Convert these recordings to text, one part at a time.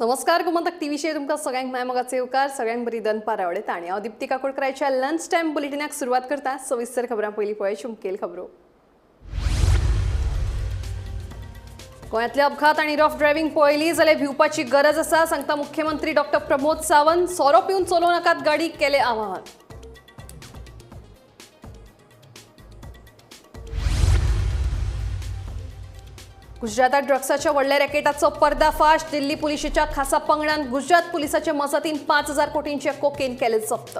नमस्कार, गोमंतक टीव्हीचेर तुमकां सगळ्यांक माय मोगाचे येवकार. सगळ्यांक बरी दनपार आवडटा आनी हांव दीप्ती काकोडकराच्या लंच टायम बुलेटिनाक सुरवात करता. सविस्तर खबरां पयलीं पळय मुखेल खबरो. गोंयांतले अपघात आनी रफ ड्रायव्हिंग पळयली जाल्यार भिवपाची गरज आसा, सांगता मुख्यमंत्री डॉक्टर प्रमोद सावंत. सोरो पिवन चलोवं नाकात गाडी, केलें आवाहन. गुजरातात ड्रग्साच्या व्हडल्या रॅकेटाचो पर्दाफाश. दिल्ली पुलिशेच्या खासा पंगडान गुजरात पुलिसाच्या मजतीन 5,000 कोटींचे कोकेन केले जप्त.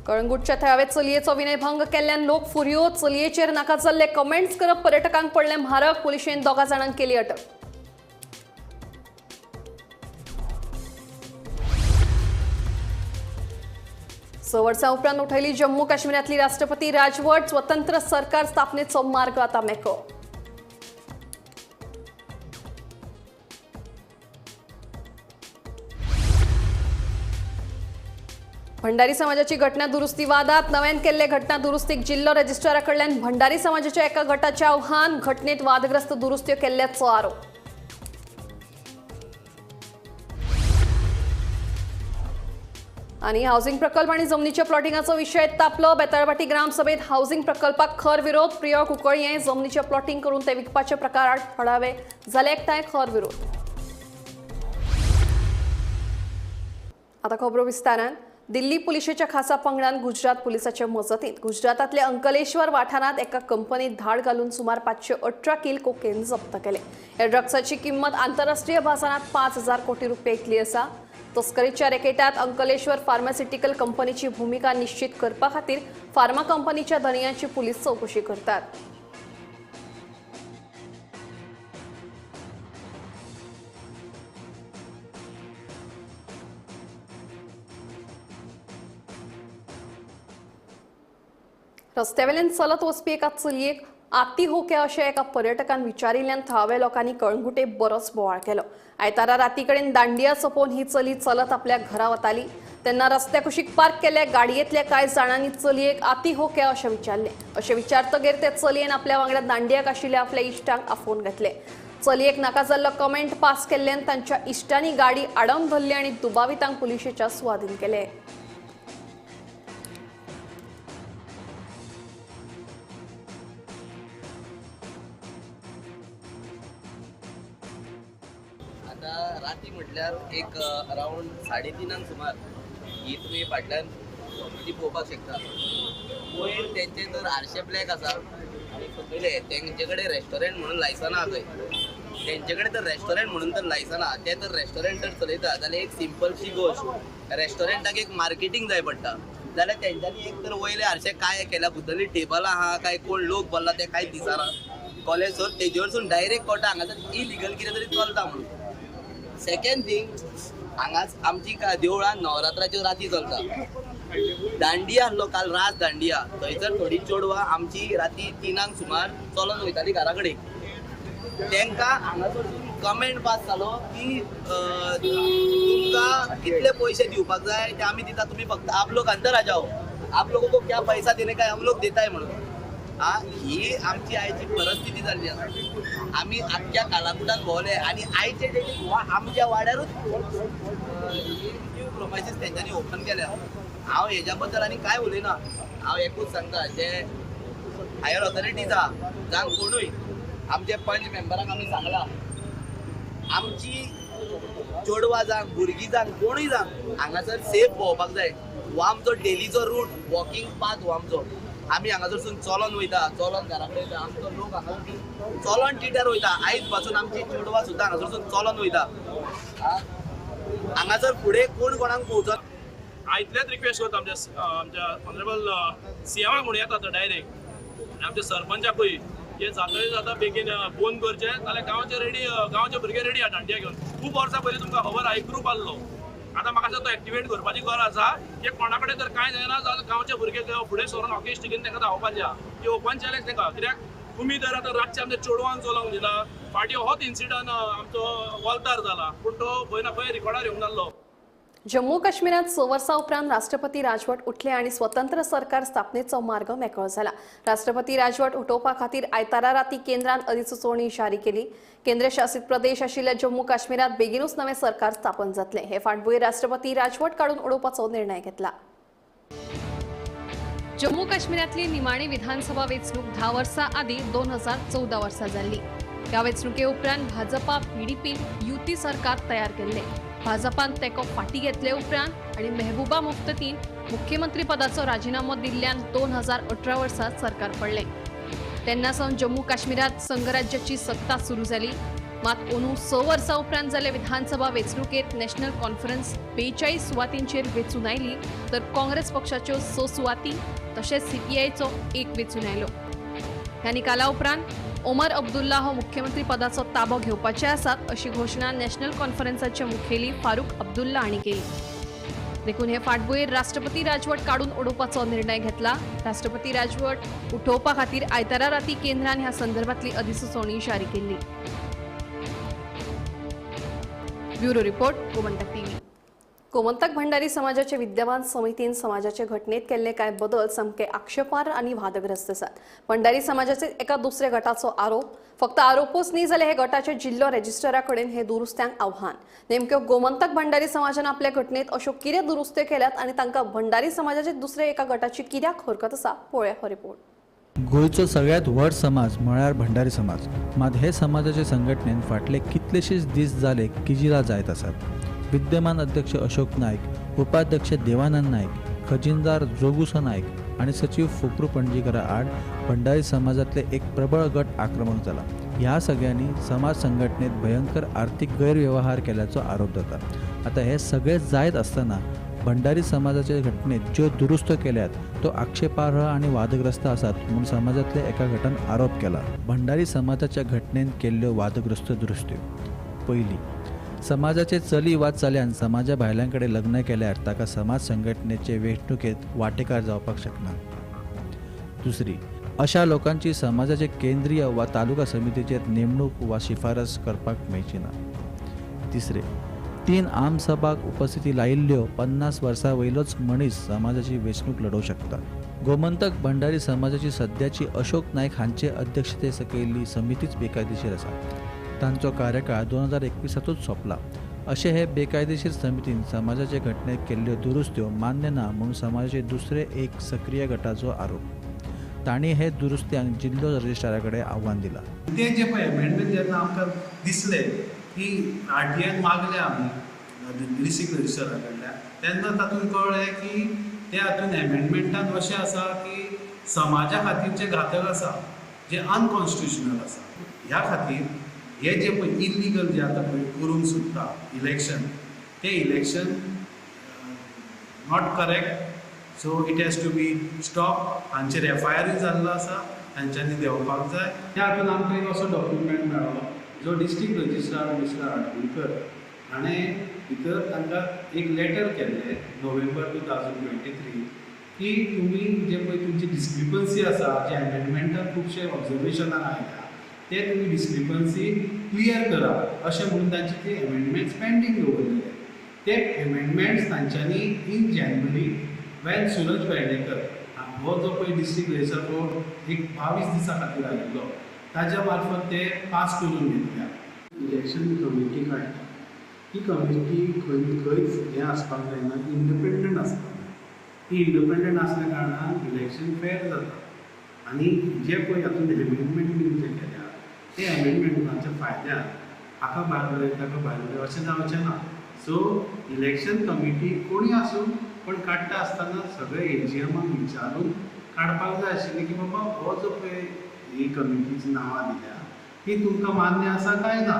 कळंगूटच्या थळावे चलयेचो विनयभंग केल्ल्यान लोक फुरयो. चलयेचेर नाका जाल्ले कमेंट्स करप पर्यटकांक पडलें म्हारग. पुलिशेन 2 जाणांक केली अटक. स वर्सां उपरांत उठयली जम्मू काश्मीरांतली राष्ट्रपती राजवट. स्वतंत्र सरकार स्थापनेचो मार्ग आतां मेकळो. भंडारी समाजाची घटना दुरुस्ती वादात नव्यान केल्ले घटना दुरुस्तीक जिल्लो रजिस्ट्रारा कडल्यान भंडारी समाजाच्या एका गटाचे आव्हान. घटनेत वादग्रस्त दुरुस्त्यो केल्ल्याचो आरोप. आनी हावसिंग प्रकल्प आनी जमनीच्या प्लॉटिंगाचो विशय तापलो. बेताळबाटी ग्रामसभेत हावसिंग प्रकल्पाक खर विरोध. प्रियोळ कुंकळ्ळे जमनीचें प्लॉटिंग करून ते विकपाचे प्रकार आड थळावे जाले एकठांय, खर विरोध. आतां खबरो विस्तारान. दिल्ली पुलिशेच्या खासा पंगडान गुजरात पुलिसाच्या मजतीन गुजरातांतल्या अंकलेश्वर वाठारांत एका कंपनीत धाड घालून सुमार 518 किल कोकेन जप्त केले. ह्या ड्रग्साची किंमत आंतरराष्ट्रीय बाजारांत 5,000 कोटी रुपये इतली आसा. तस्करीच्या रॅकेटात अंकलेश्वर फार्मास्युटिकल कंपनीची भूमिका निश्चित करपा खातीर फार्मा कंपनीच्या धनयांची पुलीस चौकशी करतात. रस्त्यावेल्यान चलत वचपी एका चलयेक आती हो क्या अशें एका पर्यटकान विचारिल्ल्यान थळाव्या लोकांनी कळंगुटे बरोच बोवाळ केलो. आयतारा राती कडेन दांडिया सोंपोवन ही चली चलत आपल्या घरा वताली तेन्ना रस्त्या कुशीक पार्क केल्ल्या गाडयेंतल्या कांय जाणांनी चलयेक आती हो क्या अशें विचारलें. अशें विचारतगीर ते चलयेन आपल्या वांगडा दांडियाक आशिल्ल्या आपल्या इश्टांक आफोवन घेतले. चलयेक नाका जाल्लो कमेंट पास केल्ल्यान तांच्या इश्टांनी गाडी आडोवन धरली आनी दुबावितांक पुलिशेच्या सुवादीन केले. राती म्हटल्यार एक अरावंड 3:30 सुमार ही तुमी फाटल्यान ती पळोवपाक शकता. वयर तेंचे तर आरशे ब्लॅक आसा आनी सकयले तेंचे कडेन रेस्टॉरंट म्हणून लायसना आसा. तेंचे कडेन तर रेस्टॉरंट म्हणून तर लायसना, ते तर रेस्टॉरंट जर चलयता जाल्यार एक सिंपलशी गोश्ट रेस्टॉरंटाक एक मार्केटींग जाय पडटा. जाल्यार तेंच्यांनी एक तर वयले आरशे काय केल्या, भितरली टेबलां आहा काय कोण लोक भरला ते कांय दिसना. कॉलेज सोड तेजेवरसून डायरेक्ट कळटा हांगासर इलिगल कितें तरी चलता म्हणून. सेकंड थिंग, हांगाच आमची देवळां नवरात्राच्यो राती चलता. दांडिया आसलो काल रात दांडिया, थंयसर थोडी चेडवां आमची राती 3 सुमार चलोन वयताली घरा कडेन. तेंकां हांगासरसून कमेंट पास जालो की तुमकां कितले पयशे दिवपाक जाय ते आमी दिता, तुमी फक्त आप लोग अंदर आ जाओ, आप लोगों को क्या पैसा देने का हम लोग देताय म्हणून. ही आमची आयची परिस्थिती जाल्ली आसा. आमी आख्ख्या कालाकुटान भोंवले आनी आयचे डेटीक आमच्या वाड्यारूच न्यू प्रोमायसीस तेंच्यांनी ओपन केल्या. हांव हेज्या बद्दल आनी कांय उलयना. हांव एकूच सांगता, जे हायर ऑथॉरिटीज आहा जावं कोणूय आमचे पंच मेंबरांक आमी सांगलां, आमची चेडवां जावं भुरगीं जावं कोणूय जावं हांगासर सेफ भोंवपाक जाय. हो आमचो डेलीचो रूट, वॉकिंग पाथ हो आमचो. आमी हांगासरसून चलोन वयता, चलोन घरा कडेन वयता. आमचो लोक हांगासरसून चलोन टिटर वयता. आयज पासून आमची चेडवां सुद्दां हांगासरसून चलोन वयता. हांगासर फुडें कोण कोणाक पोवचो. इतलेंच रिक्वेस्ट करता आमच्या आमच्या ऑनरेबल सीएमाक म्हणून येता आतां डायरेक्ट आनी आमच्या सरपंचाकूय हे जाता जाता बेगीन बंद करचें, जाल्यार गांवचे रेडी, गांवचे भुरगे रेडी आहा दांडिया घेवन. खूब वर्सां पयलीं तुमकां खबर आहा एक ग्रूप आसलो, आतां म्हाका दिसता तो एक्टिवेट करपाची गरज आसा. की कोणा कडेन जर कांय जायना जाल्यार गांवचे भुरगे फुडें सरून हॉकी स्टिकीन तांकां धांवपाचें आहा. ती ओपन चॅलेंज तांकां, कित्याक तुमी जर आतां रातचे आमच्या चेडवांक चलोवंक दिना. फाटीं होच इन्सिडंट आमचो वॉल्तार जाला, पूण तो खंय ना खंय रिकॉर्डार येवंक नासलो. जम्मू काश्मीरात 6 वर्सां उपरांत राष्ट्रपती राजवट उठले आनी स्वतंत्र सरकार स्थापनेचो मार्ग मेकळो जाला. राष्ट्रपती राजवट उठोवपा खातीर आयतारा राती केंद्रान अधिसुचोवणी जारी केली. केंद्रशासित प्रदेश आशिल्ल्या जम्मू काश्मीरात बेगीनूच नवें सरकार स्थापन जातलें. हे फाटभूंयेर राष्ट्रपती राजवट काडून उडोवपाचो निर्णय घेतला. जम्मू काश्मीरातली निमाणी विधानसभा वेंचणूक 10 वर्सां आदीं 2014 वर्सा जाल्ली. ह्या वेंचणुके उपरांत भाजपा पीडीपीन युती सरकार तयार केल्लें. भाजपान तेंको फाटी घेतले उपरांत आनी मेहबूबा मुफ्तीन मुख्यमंत्री पदाचो राजिनामो दिल्ल्यान 2018 वर्सा सरकार पडलें. तेन्ना सावन जम्मू काश्मीरात संघराज्याची सत्ता सुरू जाली. मात अंदू 6 वर्सां उपरांत जाल्ले विधानसभा वेंचणुकेंत नॅशनल कॉन्फरन्स 42 सुवातींचेर वेंचून आयली तर काँग्रेस पक्षाच्यो 6 सुवाती तशेंच सीपीआयचो 1 वेंचून आयलो. ह्या निकाला उपरांत ओमर अब्दुल्ला हो मुख्यमंत्री पदाचो ताबो घेवपाचे आसात अशी घोशणा नॅशनल कॉन्फरन्साचे मुखेली फारूक अब्दुल्ला हांणी केली. देखून हे फाटभूंयेर राष्ट्रपती राजवट काडून उडोवपाचो निर्णय घेतला. राष्ट्रपती राजवट उठोवपा खातीर आयतारा राती केंद्रान ह्या संदर्भातली अधिसुचोवणी जारी केल्ली. Bureau report, Gomantak TV. Gomantak Bhandari समाजाचे विद्यमान समितीन समाजाचे घटनेत केल्ले कांय बदल सामके आक्षेपार्ह आनी वादग्रस्त आसात. भंडारी समाजाचे एका दुसऱ्या गटाचो आरोप फक्त आरोपूच न्ही जाल्यार हे गटाचे जिल्लो रजिस्ट्रारा कडेन हे दुरुस्त्यांक आव्हान. नेमक्यो गोमंतक भंडारी समाजान आपल्या घटनेत अश्यो कितें दुरुस्त्यो केल्यात आनी तांकां भंडारी समाजाचे दुसऱ्या एका गटाची कित्याक हरकत आसा, पळोवया हो रिपोर्ट. गोंयचो सगळ्यांत व्हड समाज म्हळ्यार भंडारी समाज. मात हे समाजाचे संघटनेन फाटले कितलेशेच दीस जाले किजिलां जायत आसात. विद्यमान अध्यक्ष अशोक नायक, उपाध्यक्ष देवानंद नायक, खजिनदार जोगुसो नायक आनी सचीव फुकरू पणजीकरा आड भंडारी समाजांतले एक प्रबळ गट आक्रमक जाला. ह्या सगळ्यांनी समाज संघटनेत भयंकर आर्थिक गैरव्यवहार केल्याचो आरोप जाता. आतां हे सगळे जायत आसतना भंडारी समाजाचे घटनेत ज्यो दुरुस्त केल्यात तो आक्षेपार्ह आनी वादग्रस्त आसात म्हूण समाजांतल्या एका गटान आरोप केला. भंडारी समाजाच्या घटनेन केल्ल्यो वादग्रस्त दुरुस्त्यो. पयली, समाजाचे चली वा चल्यान समाजा भायल्यां कडेन लग्न केल्यार ताका समाज संघटनेचे वेंचणुकेंत वांटेकार जावपाक शकना. दुसरी, अशा लोकांची समाजाचे केंद्रीय वा तालुका समितीचेर नेमणूक वा शिफारस करपाक मेळची ना. तिसरे, 3 आमसभाक उपस्थिती लायिल्ल्यो 50 वर्सां वयलोच मनीस समाजाची वेंचणूक लडोवंक शकता. गोमंतक भंडारी समाजाची सद्याची अशोक नायक हांचे अध्यक्षते सकयल्ली समितीच बेकायदेशीर आसा. तांचो कार्यकाळ 2021 सोंपला. अशे हे बेकायदेशीर समितीन समाजाचे घटनेत केल्ल्यो दुरुस्त्यो मान्य ना म्हूण समाजाचे दुसरे एक सक्रीय गटाचो आरोप. तांणी हे दुरुस्त्यांक जिल्लो रजिस्ट्रारा कडेन आव्हान दिलां. ते जे पळय अमेंडमेंट जेन्ना आमकां दिसले की आरटीआयन मागले आमी डिस्ट्रिक्ट रजिस्ट्रारा कडल्यान, तेन्ना तातूंत कळ्ळें की ते हातूंत एमेंडमेंटान अशें आसा की समाजा खातीर जे घातक आसा, जे अनकॉन्स्टिट्युशनल आसा. ह्या खातीर हे जे पळय इल्लिगल जे आतां पळय करूंक सोदता इलेक्शन, ते election not correct, so it has to be stop. हांचेर एफआयआरूय जाल्लो आसा, तांच्यांनी देंवपाक जाय. त्या हातूंत आमकां एक असो डॉक्युमेंट मेळ्ळो जो डिस्ट्रिक्ट रजिस्ट्रार मिस्टर आडकुलकर हाणें भितर तांकां एक लेटर केल्लें नोव्हेंबर 2023 की तुमी जे पळय तुमची डिस्क्रिपन्सी आसा, जे एमेंडमेंटान खुबशे ऑब्जर्वेशनां आयल्या ते तुमी डिस्क्रिपन्सी क्लियर करा अशें म्हणून तांचे ते एमेंडमेंट्स पेंडींग दवरलेले. ते एमेंडमेंट्स तांच्यांनी इन जानेवारी वेन सुरज पेडणेकर हो जो पळय डिस्ट्रिक्ट रजिस्ट्रार हो एक 22 दिसां खातीर आयिल्लो ताज्या मार्फत ते पास करून घेतल्या. इलेक्शन कमिटी काडटा, ही कमिटी खंय खंयच हें आसपाक जायना, इंडिपेंडंट आसपाक जाय. ती इंडिपेंडंट आसल्या कारणान इलेक्शन फेर जाता. आनी जे पळय हातूंत एमेंडमेंट बीन जे केल्या ते एमेंडमेंटाच्या फायद्यान हाका भायर उडय ताका भायर उडय अशें जावचें ना. सो इलेक्शन कमिटी कोणी आसूं पण काडटा आसतना सगळे एजीएमाक विचारून काडपाक जाय आशिल्लें की बाबा हो जो पळय ही कमिटीची नांवां दिल्या ती तुमकां मान्य आसा काय ना.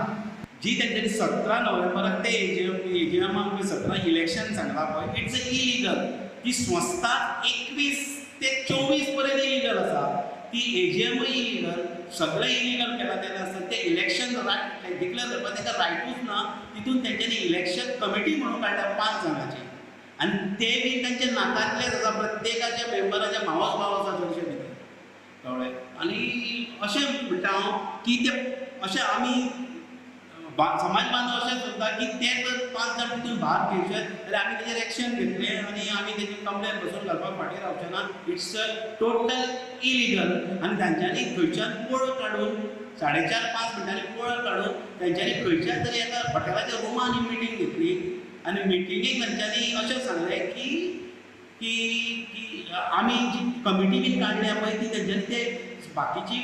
जी तेंच्यांनी 17 नोव्हेंबराक ते एजीएमाक 17 इलेक्शन सांगलां पळय, it's illegal. ती संस्था 21 ते 24 पर्यंत इलिगल आसा. ती एजीएमूय इलिगल, सगळें इलिगल केलां तेन्ना आसतना ते इलेक्शन डिक्लेअर करपाक तांकां रायटूच ना. तितून तेंच्यांनी इलेक्शन कमिटी म्हणून काडल्या 5 जाणांची आनी ते बी तांच्या नातांतलेच आसा, प्रत्येकाच्या मेंबराच्या मावस भाव आसा चडशे भितर, कळ्ळें. आनी अशें म्हणटा हांव की ते अशें आमी समाज बांधव अशें सोदता की ते जर 5 जाण तितून भाग घेवचे जाल्यार आमी तेजेर एक्शन घेतले आनी आमी तेजी कंप्लेन बसून घालपाक फाटीं रावचे ना. It's a total illegal. आनी तांच्यांनी खंयच्यान पळ काडून 4.5-5 मिनटांनी पळ काडून तेंच्यांनी खंयच्या तरी एका हॉटेलाच्या रुमान मिटींग घेतली आनी मिटिंगेक तांच्यांनी अशें सांगलें की की की आमी जी कमिटी बीन काडल्या पळय ती तेंच्यांनी ते बाकीची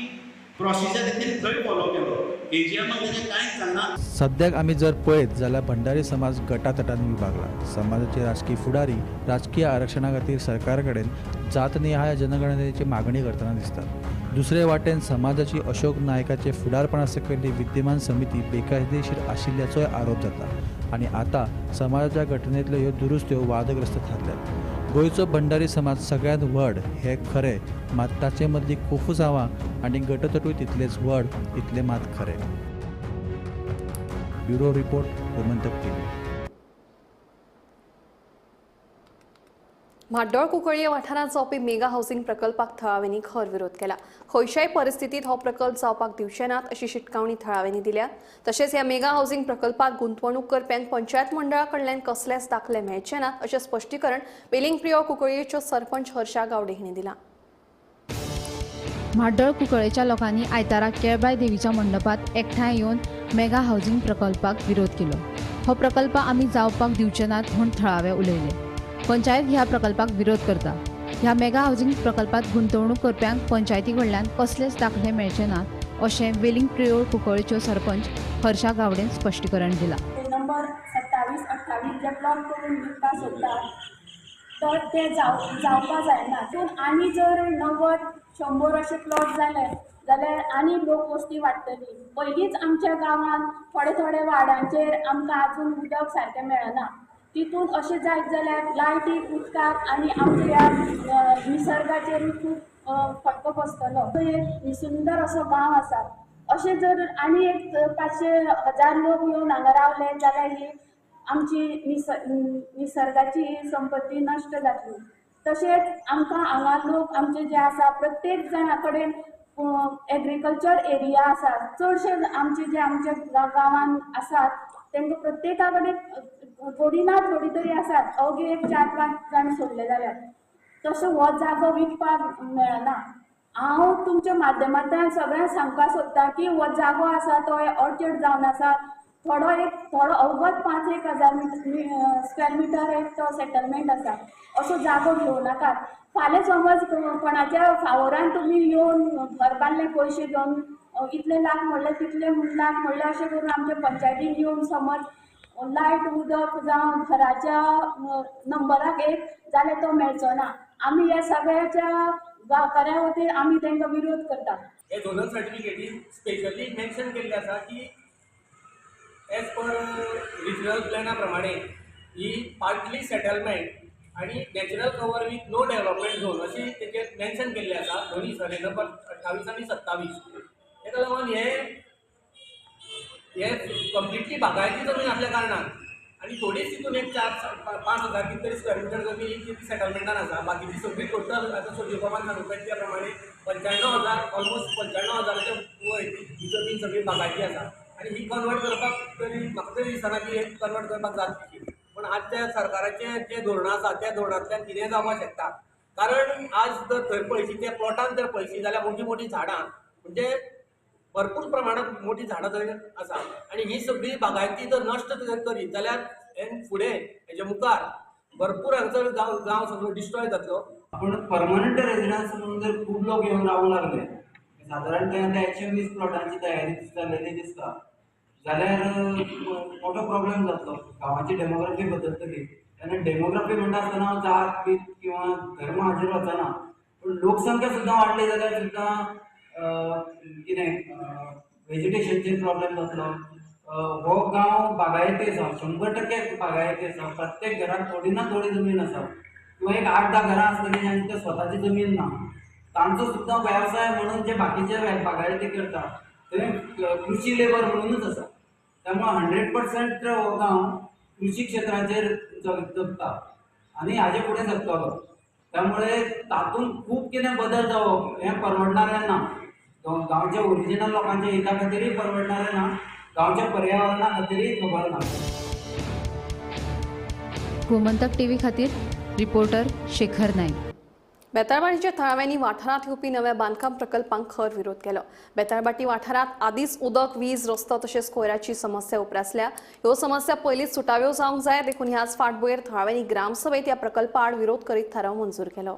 प्रोसिजर तेंच्यांनी थंय फॉलो केलो. एजीएमाक तेजें कांयच सांगना. सद्याक आमी जर पळयत जाल्यार भंडारी समाज गटातटांनी विभागला. समाजाचे राजकीय फुडारी राजकीय आरक्षणा खातीर सरकारा कडेन जातनिहाय जनगणनेची मागणी करतना दिसतात. दुसरे वाटेन समाजाची अशोक नायकाचे फुडारपणा सकयल्ली विद्यमान समिती बेकायदेशीर आशिल्ल्याचोय आरोप जाता आनी आतां समाजाच्या घटनेंतल्यो ह्यो दुरुस्त्यो वादग्रस्त थारल्यात. गोंयचो भंडारी समाज सगळ्यांत व्हड हें खरें, मात ताचे मदली कोफुसांवां आनी गटतटूय तितलेच व्हड इतलें मात खरें. Bureau report, Gomantak TV. Mardol Cuncolim वाठारांत जावपी मेगा हावसिंग प्रकल्पाक थळाव्यांनी खर विरोध केला. खंयच्याय परिस्थितीत हो प्रकल्प जावपाक दिवचे नात अशी शिटकावणी थळाव्यांनी दिल्या. तशेंच ह्या मेगा हावसिंग प्रकल्पाक गुंतवणूक करप्यांक पंचायत मंडळा कडल्यान कसलेच दाखले मेळचे नात अशें स्पश्टीकरण वेलिंग प्रियोळ कुंकळयेच्यो सरपंच हर्षा गावडे हांणी दिलां. म्हाड्डोळ कुंकळेच्या लोकांनी आयतारा केळबाय देवीच्या मंडपात एकठांय येवन मेगा हावसिंग प्रकल्पाक विरोध केलो. हो प्रकल्प आमी जावपाक दिवचे नात म्हूण थळावे उलयले. पंचायत ह्या प्रकल्पाक विरोध करता. ह्या मेगा हावसिंग प्रकल्पात गुंतवणूक करप्यांक पंचायती कडल्यान कसलेच दाखले मेळचे नात अशें वेलिंग प्रियोळ कुंकळेच्यो सरपंच हर्षा गावडेन स्पश्टीकरण दिलां. नंबर 27, 28 जे प्लॉट करून विकपाक सोदतात तर ते जावपाक जायना. पूण आनी जर 90, 100 अशे प्लॉट जाले जाल्यार आनी लोक वस्ती वाडटली. पयलींच आमच्या गांवांत थोडे थोडे वाड्यांचेर आमकां आजून उदक सारकें मेळना. तितून अशें जायत जाल्यार लायटीक, उदकाक आनी आमच्या ह्या निसर्गाचेरूय खूब फटको बसतलो. एक सुंदर असो गांव आसा. अशें जर आनी एक 500, 1000 लोक येवन हांगा रावले जाल्यार ही आमची निसर्गाची ही संपत्ती नश्ट जातली. तशेंच आमकां हांगा लोक आमचे जे आसा प्रत्येक जाणा कडेन एग्रीकल्चर एरिया आसा. चडशे आमचे जे आमच्या गांवांत आसात तांकां प्रत्येका कडेन थोडी ना थोडी तरी आसात, अवघे एक 4-5 जाण सोडले जाल्यार. तसो हो जागो विकपाक मेळना. हांव तुमच्या माध्यमांतल्यान सगळ्यांक सांगपाक सोदता की हो जागो आसा तो ऑर्चर्ड जावन आसा. थोडो एक थोडो अवघट 5-1 हजार स्क्वेअर मिटर एक तो सेटलमेंट आसा. असो जागो घेवं नाकात. फाल्यां समज कोणाच्या फावोरान तुमी येवन घर बांदले पयशे घेवन इतले लाख म्हणले तितले लाख म्हणले अशें करून आमच्या पंचायतीन येवन समज लायट उदक जावं घराच्या नंबराक एक जाल्यार तो मेळचो ना. आमी ह्या सगळ्याच्या गांवकाऱ्यां वतीन आमी तांकां विरोध करतात. हे झोनल सर्टिफिकेटीन स्पेशली मेन्शन केल्लें आसा की एज पर रिजनल प्लॅना प्रमाणे ही पार्टली सेटलमेंट आनी natural cover with no development zone अशी तेजेर मेन्शन केल्लें आसा दोनी सर्वे नंबर 28 आनी 27. ताका लागून हे कंप्लिटली बागायती जमीन आसल्या कारणान आनी थोडीच तितून एक 4-5 हजार कितें तरी स्क्वेअर मिटर जमीन ही ती सेटलमेंटान आसा. बाकीची सगळी टोटल आतां सोदीबाबान सांगूंक जाय त्या प्रमाणे 95,000 ऑलमोस्ट 95,000च्या वयर ही जमीन सगळी बागायती आसा आनी ही कन्वर्ट करपाक तरी म्हाका तरी दिसना की हे कन्वर्ट करपाक जातली. पूण आजच्या सरकाराचें जें धोरणां आसा त्या धोरणांतल्यान कितेंय जावपाक शकता. कारण आज जर थंय पळयशी त्या प्लॉटान जर पळयशी जाल्यार मोटी मोटी झाडां म्हणजे भरपूर प्रमाणात मोटी झाडां थंय आसा आनी ही सगळी बागायती जर नश्ट जर करीत जाल्यार फुडें हेजे मुखार भरपूर हांगसर गांव सगळो डिस्ट्रॉय जातलो. पूण परमनंट रेजिडन्स म्हणून जर खूब लोक येवन रावूंक लागले सादारणपणान आतां 120 प्लॉटांची तयारी जाल्लेली दिसता जाल्यार मोठो प्रॉब्लेम जातलो. गांवाची डेमोग्राफी बदलतली. तेन्ना डेमोग्राफी म्हणटा आसतना हांव जात बीत किंवा धर्म हाजेर वचना, पूण लोकसंख्या सुद्दां वाडली जाल्यार सुद्दां कितें वेजिटेशनचेर प्रॉब्लेम जातलो. हो गांव बागायती आसा, 100% बागायती आसा. प्रत्येक घरांत थोडी ना थोडी जमीन आसा किंवा एक 8-10 घरां आसतलीं जांकां स्वताची जमीन ना, तांचो सुद्दां वेवसाय म्हणून जे बाकीचे बागायती करता ते कृषी लेबर म्हणूनच आसा. त्यामुळे 100% हो गांव कृषी क्षेत्राचेर जगता आनी हाजे फुडें जगतलो. त्यामुळे तातूंत खूब कितें बदल जावप हें परवडणारें ना. गांवच्या ओरिजिनल लोकांच्या हिता खातीरय परवडणारें ना, गांवच्या पर्यावरणा खातीरय खबर ना. गोमंतक टीव्ही खातीर रिपोर्टर शेखर नाईक. बेताळबाटीच्या थळाव्यांनी वाठारांत येवपी नव्या बांदकाम प्रकल्पांक खर विरोध केलो. बेताळबाटी वाठारांत आदींच उदक, वीज, रस्तो तशेंच कोयराची समस्या उप्रासल्या. ह्यो समस्या पयलींच सुटाव्यो जावंक जाय, देखून ह्याच फाटभुंयेर थळाव्यांनी ग्रामसभेत ह्या प्रकल्पा आड विरोध करीत थाराव मंजूर केलो.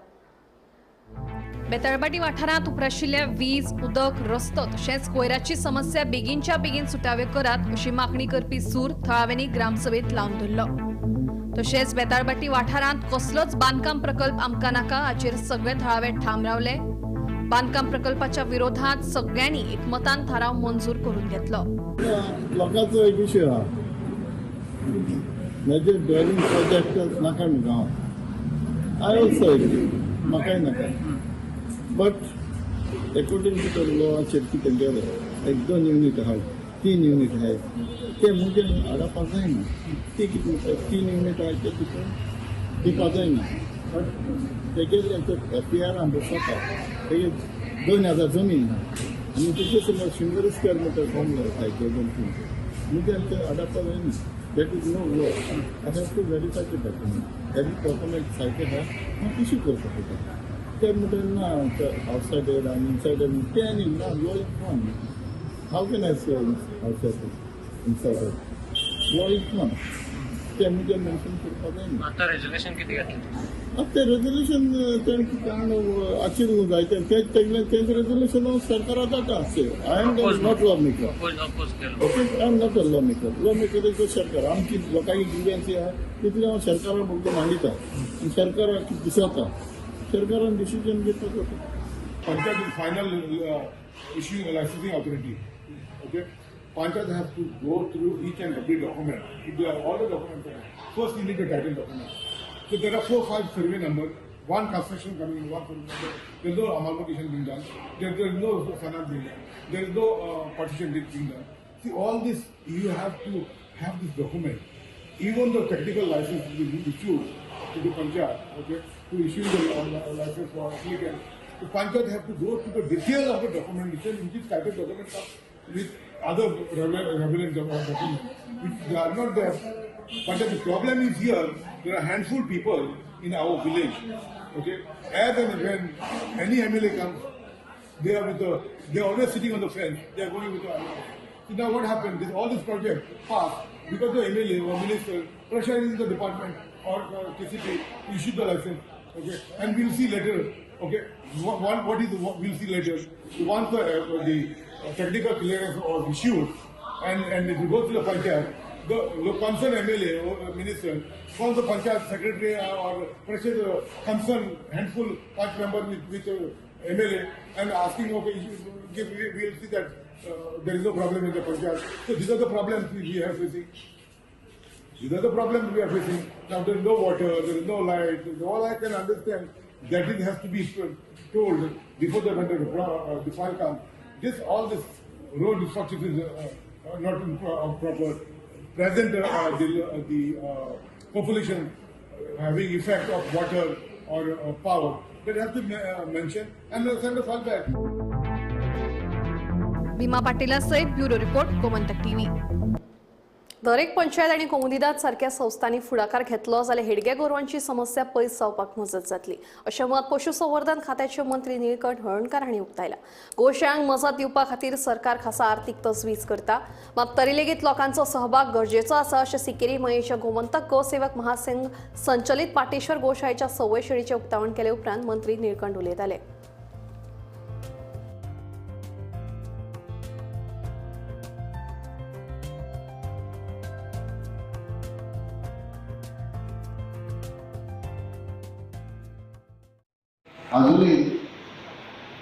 बेताळबाटी वाठारांत उप्राशिल्ल्या वीज, उदक, रस्तो तशेंच कोयराची समस्या बेगीनच्या बेगीन सुटाव्यो करात अशी मागणी करपी सूर थळाव्यांनी ग्रामसभेत लावन धरलो. तशेंच बेताळबाटी वाठारांत कसलोच बांदकाम प्रकल्प आमकां नाका हाचेर सगळे थळावे ठाम रावले. बांदकाम प्रकल्पाच्या विरोधात सगळ्यांनी एकमतान थाराव मंजूर करून घेतलो. लोकांचो एक विशय आहा, मेजर ड्वेलिंग प्रोजेक्ट नाका न्हू गांवांत. I also agree, म्हाकाय नाका, बट एकोर्डिंग टू the लॉचेर कितें गेलें, एक 2 युनीट आहाय, 3 युनीट आहाय, ते मुगे हाडपाक जायना. ती कितें 3 युनीट आहाय ते तितून दिवपाक जायना. बट तेगेले एफआर बसता, तेगे 2000 जमीन आहा आनी तेजे समज 100 स्क्वेअर मिटर फॉर्म जाय, 2-3 मुगे ते हाडपाक जायना. That is no law. I have to verify the document. Every document sighted आहा, हांव इश्यू करपाक शकता. ते म्हणटा ना आवटसायडर आनी इनसायडर ते आनी ना, law is one. How can I say outsider insider? Law is one. ते मुगे मेन्शन करपाक जायना. आतां रेजोल्युशन कितें घातलें? आतां तें रेजोल्युशन तेणें कारण अचीव जाय तें तेंच रेजोल्युशन हांव सरकारा जाता. I am not law maker. Okay, I am not a law maker. Law maker is सरकार. आमची लोकांची ग्रिव्हन्सी आहा तितलें हांव सरकारा फक्त मांडिता आनी सरकाराक दिसता, सरकारान डिसिजन घेवपाक जाता. Panchayat is final issuing licensing authority. Okay, Panchayat has to go through each and every document. If there are all the documents, first you need a title document. So there are 4 or 5 survey numbers, one construction coming in, one survey number. There is no amalgamation being done. There is no finance being done. There is no partition being done. See, all this you have to have this document. Even the technical license will be issued to the Panchayat, okay, to issue the license for applicant. The Panchayat have to go to the detail of the documentation, which is title document with other relevant documents, which they are not there. But the problem is here, there are handful people in our village, okay. As and when any MLA comes, they are with the, they are always sitting on the fence, they are going with the MLA. So now what happened, this, all this project passed because the MLA or minister pressurizing the department or KCP to issue the license, okay, and we'll see later, okay, what is, we'll see later. Once the technical clearance was issued and it goes to the panchayat, the concerned MLA or minister calls the panchayat secretary or pressure the concerned handful panch member with MLA and asking, okay, we will see that there is no problem in the panchayat. So these are the problems we are facing. These are the problems we are facing. Now there is no water, there is no light. All I can understand that it has to be told before the when the file comes. This all this road infrastructure is not proper. Present the population having effect of water or power that has to be mentioned and send the file back. Bhima पाटीला सहित bureau report, Gomantak TV. दरेक पंचायत आनी कोमुनिदाद सारक्या संस्थांनी फुडाकार घेतलो जाल्यार हेडग्या गोरवांची समस्या पयस जावपाक मजत जातली अशें मत पशुसंवर्धन खात्याचे मंत्री निळकंठ हळर्णकार हांणी उक्तायलां. गोशाळांक मजत दिवपा खातीर सरकार खासा आर्थीक तजवीज करता, मात तरी लेगीत लोकांचो सहभाग गरजेचो आसा अशें सिकेरी मयेच्या गोमंतक गोसेवक महासंघ संचलित पाटेश्वर गोशाळेच्या सवय शेळीचें उक्तावण केले उपरांत मंत्री निळकंठ उलयताले. अजूनही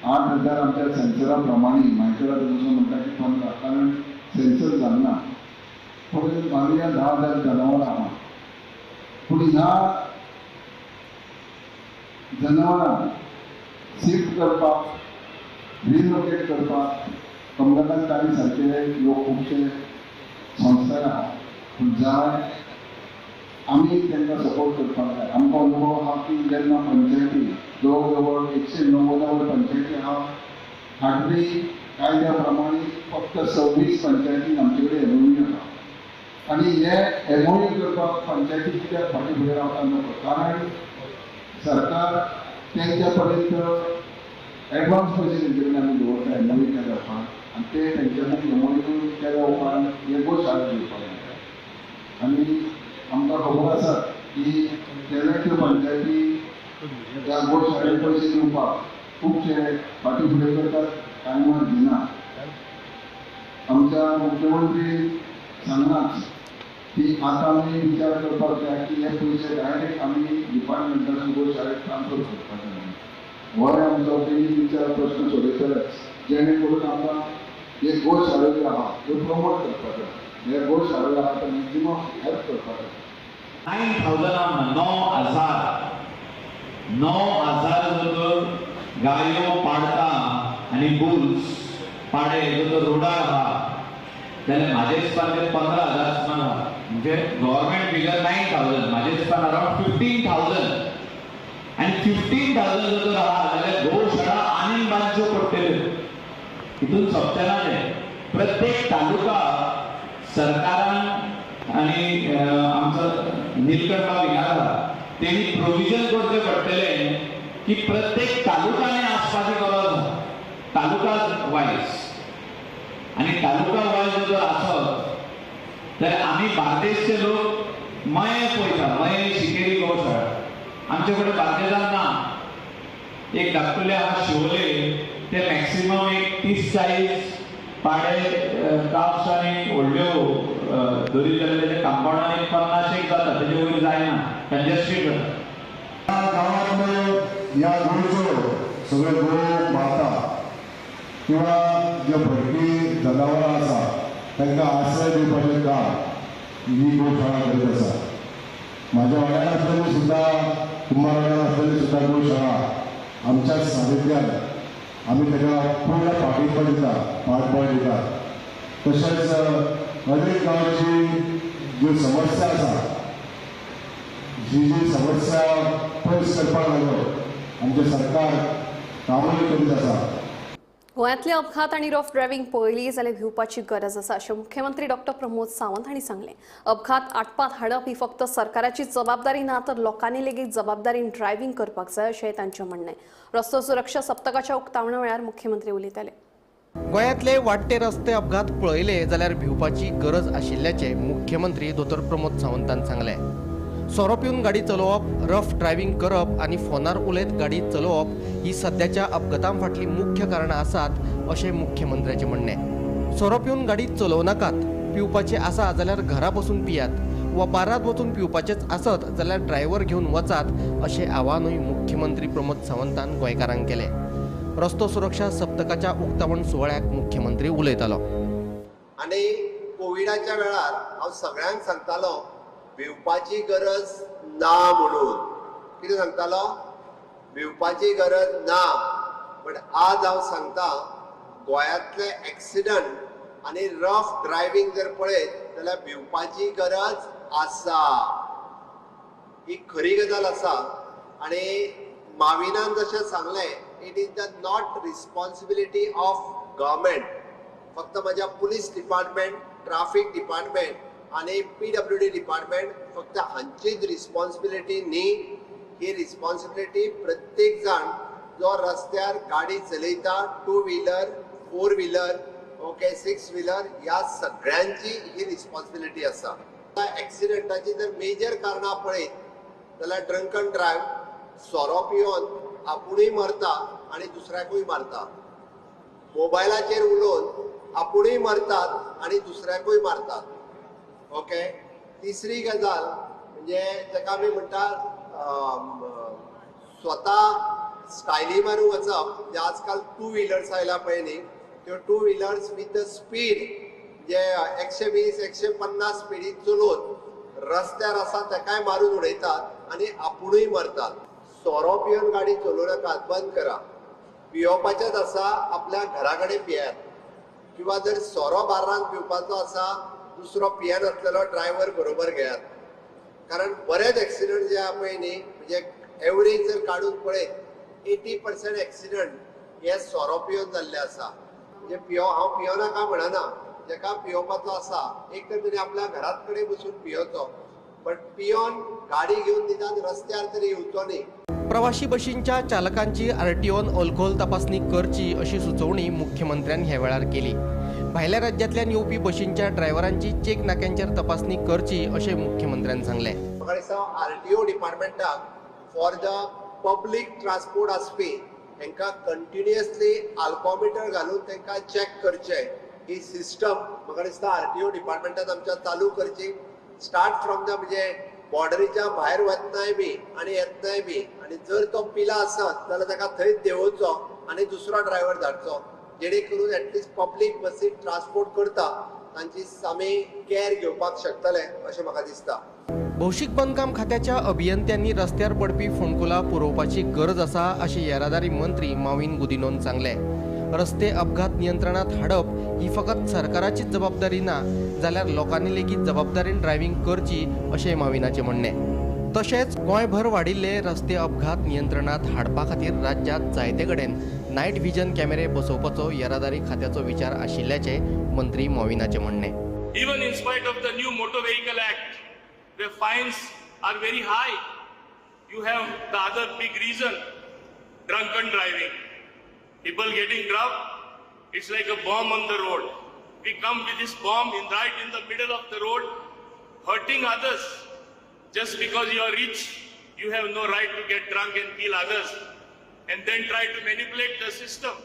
8,000 आमच्या सेन्सरा प्रमाणे मायकला जसं म्हणटा की 15, कारण सेन्सर जालना पूण मागीर 10,000 जनावरां आहा, पूण ह्या जनावरांक शिफ्ट करपाक, रिलोकेट करपाक कमलाकांत तारी सारके लोक खुबशे संस्था आहा, पूण जाय आमी तांकां सपोर्ट करपाक जाय. आमकां अनुभव आहा की जेन्ना पंचायती जवळ जवळ 190 पंचायती आहा, हाडली कायद्या प्रमाणे फक्त फक्त 26 पंचायतीन आमचे कडेन एमओयू आसा आनी हे एमओयू करपाक पंचायती कित्याक फाटीं फुडें रावता नको, कारण सरकार तेंच्या पर्यंत एडवान्स पयशे तेंचे कडेन आमी दवरता एमओयू केल्या उपरांत आनी ते तेंच्यांनी एमओयू केल्या उपरांत हे गोशाळा दिवपाक मेळटा. आनी आमकां खबर आसा की तेन्ना त्यो पंचायती त्या गोशाळेक पयशे दिवपाक खुबशे फाटीं फुडें करतात, टायमार दिना. आमच्या मुख्यमंत्री सांगनाच की आतां आमी विचार करपाक जाय की हे पयशे डायरेक्ट आमी डिपार्टमेंटासून गोशाळेक ट्रान्सफर करपाचे म्हणून. होय आमचो तेणी विचार प्रश्न सोडयतलेच, जेणे करून आमकां हे गोशाळो ज्यो आहा त्यो प्रमोट करपाक जाय, हे गोशाळो आहा ते मॅक्झिमम हेल्प करपाक जाय. 9,000 9,000 जर गायो पाडता आनी बुल्स पाडे जर रोडार आहा जाल्यार म्हाजे हिसपान ते 15,000 सुमार आहा. म्हणजे गव्हर्मेंट फिगर 9,000, म्हाजे हिसपान अरावंड 15,000. आनी 15,000 जर आहा जाल्यार गोशाळा आनीक बांदच्यो पडटल्यो. हितून सोंपचें ना तें. प्रत्येक तालुका सरकारान आनी आमचो नीलकंठ बाब हिंगा आसा तेणी प्रोविजन करचें पडटलें की प्रत्येक तालुकाने आसपाची गरज आसा, तालुका वायज. आनी तालुका वायज जर आसत जाल्यार आमी बार्देसचे लोक मये पळयता, मये शिकेरी गोशाळा आमचे कडेन बार्देजान ना. एक धाकटुले आहा शिवोले, ते मॅक्सिमम एक 30-40 पाडे काप्स आनी व्हडल्यो धरीत जाल्यार तेच्या कंपाउंडान एक 50 एक जाता, तेजे वयर जायना, कंजेस्टेड जाता. ह्या गांवांतले ह्या गोंयचो सगळे गो माता किंवा जे भटकी जनावरां आसा तांकां आश्रय दिवपाचें काम ही गोशाळा करीत आसा. म्हाज्या वाड्यार आसलेली सुद्दां, कुंभारवाड्यार आसलेली सुद्दां गोशाळा आमच्या सानिध्यान आमी ताका पूर्ण पाठिंबा दिता, पाठबळ दिता. तशेंच अनेक गांवची ज्यो समस्या आसा, जी जी समस्या पयस करपाक लागून आमचें सरकार कामूय करीत आसा. गोंयांतले अपघात आनी रफ ड्रायव्हिंग पळयली जाल्यार भिवपाची गरज आसा अशें मुख्यमंत्री डॉक्टर प्रमोद सावंत हांणी सांगलें. अपघात आटपात हाडप ही फक्त सरकाराची जबाबदारी ना तर लोकांनी लेगीत जबाबदारीन ड्रायव्हिंग करपाक जाय अशें तांचें म्हणणें. रस्तो सुरक्षा सप्तकाच्या उक्तावणा वेळार मुख्यमंत्री उलयताले. गोंयांतले वाडटे रस्ते अपघात पळयले जाल्यार भिवपाची गरज आशिल्ल्याचें मुख्यमंत्री दोतोर प्रमोद सावंतान सांगलें. सोरो पिवन गाडी चलोवप, रफ ड्रायव्हिंग करप आनी फोनार उलयत गाडी चलोवप ही सद्याच्या अपघातां फाटलीं मुख्य कारणां आसात अशें मुख्यमंत्र्याचें म्हणणें. सोरो पिवन गाडी चलोवं नाकात, पिवपाचें आसा जाल्यार घरा बसून पियात वा बारांत वचून पिवपाचेंच आसत जाल्यार ड्रायव्हर घेवन वचात अशें आवाहनूय मुख्यमंत्री प्रमोद सावंतान गोंयकारांक केलें. रस्तो सुरक्षा सप्तकाच्या उक्तावण सुवाळ्याक मुख्यमंत्री उलयतालो. आनी कोविडाच्या वेळार हांव सगळ्यांक सांगतालो भिवपाची गरज ना म्हणून. कितें सांगतालो? भिवपाची गरज ना. बट आज हांव सांगता गोंयांतले एक्सिडंट आनी रफ ड्रायव्हिंग जर पळयत जाल्यार भिवपाची गरज आसा, ही खरी गजाल आसा. आनी माविनान जशें सांगलें, it is the not responsibility of government. फक्त म्हज्या पुलीस डिपार्टमेंट, ट्राफीक डिपार्टमेंट आनी PWD department फक्त हांचीच रिस्पॉन्सिबिलिटी न्ही. ही रिस्पॉन्सिबिलिटी प्रत्येक जाण जो रस्त्यार गाडी चलयता, 2 व्हिलर, 4 व्हिलर, ओके, 6 व्हिलर, ह्या सगळ्यांची ही रिस्पॉन्सिबिलिटी आसा. एक्सिडंटाची जर मेजर कारणां पळयत जाल्यार ड्रंकन ड्रायव्ह, सोरो पिवन आपुणूय मरता आनी दुसऱ्याकूय मारता, मोबायलाचेर उलोवन आपुणूय मरतात आनी दुसऱ्याकूय मारतात. ओके, तिसरी गजाल म्हणजे ताका आमी म्हणटा स्वता स्टायली मारून वचप. म्हणजे आजकाल 2 व्हिलर्स आयला पळय न्ही, त्यो 2 व्हिलर्स विथ the speed, म्हणजे 120 150 स्पिडीन चलोवन रस्त्यार आसा ताकाय मारून उडयतात आनी आपुणूय मरतात. सोरो पिवन गाडी चलोवं नाकात, बंद करा. पियोवपाचेंच आसा आपल्या घरा कडेन पियात, किंवा जर सोरो बार्रान पिवपाचो आसा दुसरो पियेनासलेलो ड्रायव्हर बरोबर घेयात. कारण बरेच एक्सिडंट जे आहा पळय न्ही, म्हणजे एवरेज जर काडून पळयत 80% एक्सिडंट हे सोरो पिवन जाल्ले आसा. म्हणजे हांव पियोनाका म्हणना, जेका पियोवपाचो आसा एक तर तेणी आपल्या घरात कडेन बसून पियोचो, बट पियोन गाडी घेवन निदान रस्त्यार तरी येवचो न्ही. प्रवाशी बशींच्या चालकांची आरटीओन अल्कोहोल तपासणी करची अशी सुचोवणी मुख्यमंत्र्यान ह्या वेळार केली. भायल्या राज्यांतल्यान येवपी बशींच्या ड्रायव्हरांची चेक नाक्यांचेर तपासणी करची अशें मुख्यमंत्र्यान सांगलें. म्हाका दिसता आरटीओ डिपार्टमेंटाक फॉर the public transport आसपी तांकां कंटिन्युअसली आल्कोमीटर घालून तांकां चॅक करचें, ही सिस्टम म्हाका दिसता आरटीओ डिपार्टमेंटान आमच्या चालू करची. स्टार्ट फ्रॉम the म्हणजे बॉर्डरीच्या भायर वतनाय बी आनी येतनाय बी, आनी जर तो पिला आसत जाल्यार ताका थंयच देंवोवचो आनी दुसरो ड्रायव्हर धाडचो, जेणे करून एटलिस्ट पब्लीक बसीक ट्रान्सपोर्ट करता तांची आमी कॅर घेवपाक शकतले अशें म्हाका दिसता. भौशीक बांदकाम खात्याच्या अभियंत्यांनी रस्त्यार पडपी फोंडकुलां पुरोवपाची गरज आसा अशें येरादारी मंत्री माविन गुदिनोन सांगलें. रस्ते अपघात नियंत्रणात हाडप ही फकत सरकाराचीच जबाबदारी ना जाल्यार लोकांनी लेगीत जबाबदारीन ड्रायव्हिंग करची अशें माविनाचें म्हणणें. तशेंच गोंयभर वाडिल्ले रस्ते अपघात नियंत्रणात हाडपा खातीर राज्यांत जायते कडेन नायट विजन कॅमेरे बसोवपाचो येरादारी खात्याचो विचार आशिल्ल्याचें मंत्री माविनाचें म्हणणें. Even in spite of the new Motor Vehicle Act, the fines are very high. You have the other big reason, drunken driving. People getting drunk, it's like a bomb on the road. We come with this bomb in right in the middle of the road, hurting others. Just because you are rich, you have no right to get drunk and kill others, and then try to manipulate the system.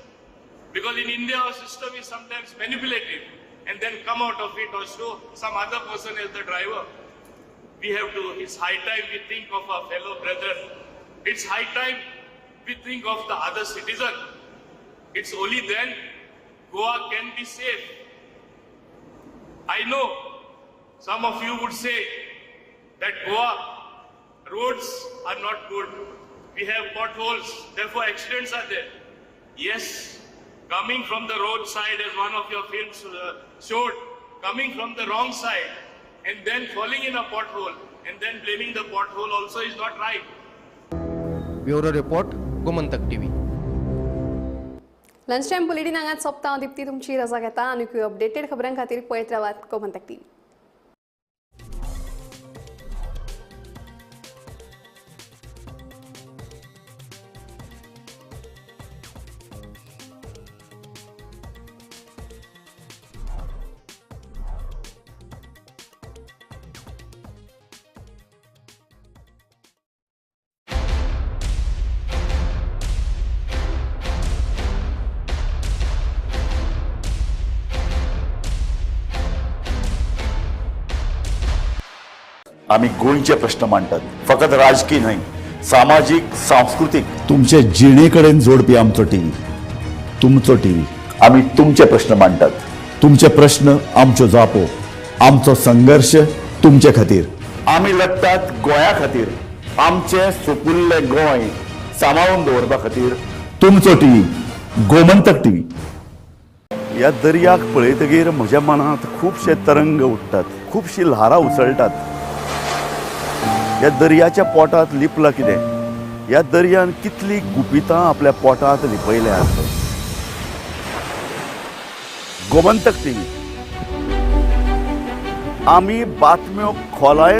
Because in India, our system is sometimes manipulative, and then come out of it or show some other person as the driver. We have to, it's high time we think of our fellow brethren. It's high time we think of the other citizen. It's only then Goa can be safe. I know some of you would say that Goa roads are not good. We have potholes, therefore accidents are there. Yes, coming from the roadside, as one of your films showed, coming from the wrong side and then falling in a pothole and then blaming the pothole also is not right. Bureau Report, Gomantak TV. Lunch time bulletin हांगाच सोंपता. हांव दीप्ती तुमची रजा घेता. आनीकूय updated खबरां खातीर पळयत रावात गोमंतक टीव्ही. आमी गोंयचे प्रश्न मांडटात, फकत राजकीय न्हय, सामाजीक, सांस्कृतीक, तुमचे जिणे कडेन जोडपी आमचो टीव्ही, तुमचो टीव्ही. आमी तुमचे प्रश्न मांडटात, तुमचे प्रश्न आमच्यो जापो, आमचो संघर्श तुमचे खातीर. आमी लढटात गोंया खातीर, आमचें सुपुल्लें गोंय सांबाळून दवरपा खातीर. तुमचो टीव्ही, गोमंतक टीव्ही. ह्या दर्याक पळयतगीर म्हज्या मनांत खुबशे तरंग उठ्ठात, खुबशीं ल्हारां उसळटात. ह्या दर्याच्या पोटांत लिपलां कितें? ह्या दर्यान कितलीं गुपितां आपल्या पोटांत लिपयल्यांत. गोमंतक टीव्ही, आमी बातम्यो खोलायेन